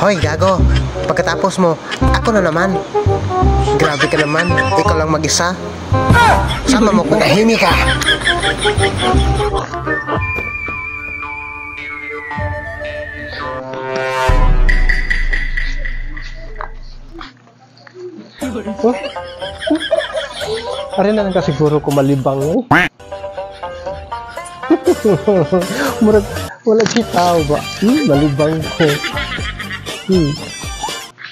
Hoy, gago. Pagkatapos mo, ako na naman. Grabe ka naman. Ikaw lang mag-isa. Sama mo ko. Manahimik ka! Oh? Ari na lang ka siguro ko malibang eh. Murag wala si tao ba? Malibang ko.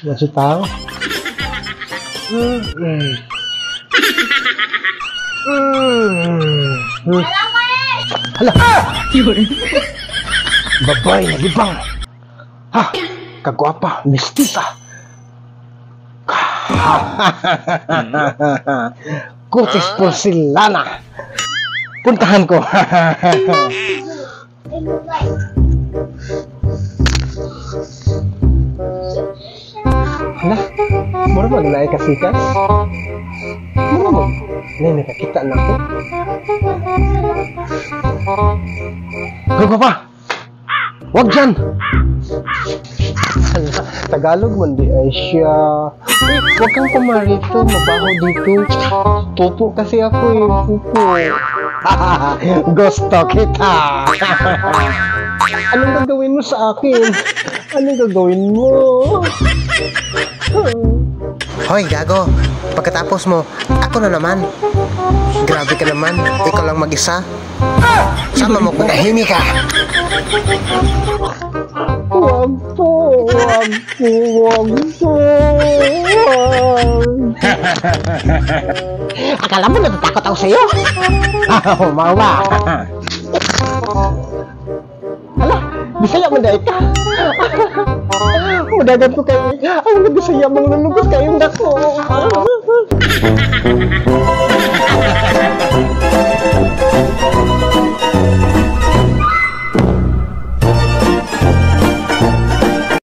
Wala si tao. Hmm. Hmm. Hmm. Hala! Babay, nalibang! Ha! Kagwapa, mestiza! Kutis porcelana! Puntahan ko! Hala, mura mag naay kasikas? Mura mag nay nakakita na ako. Gago pa! Wag dyan! Hala, Tagalog man di ay siya. Uy, wag kang kumarito, mabaho dito. Pupo kasi ako eh, pupo. Gusto kita! Anong gagawin mo sa akin? Anong gagawin mo? Hoy, gago. Pagkatapos mo, ako na naman. Grabe ka naman. Ikaw lang mag-isa. Sama mo ko. Manahimik ka! Wag po, wag po, wag po, wag. Akala mo natatakot ako sa'yo? Mawa! Hala, Bisaya man dahil ka. Mudagan ko kayo. Ang mga Bisaya, mga lulugos kayong dako.